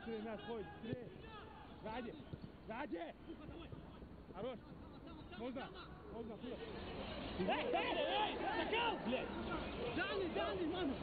Быстрее мяч ходит, быстрее. Сзади, сзади. Хорош. Можно? Можно, отсюда. Эй, эй, эй, шакал, блядь! Дальний, дальний, мама!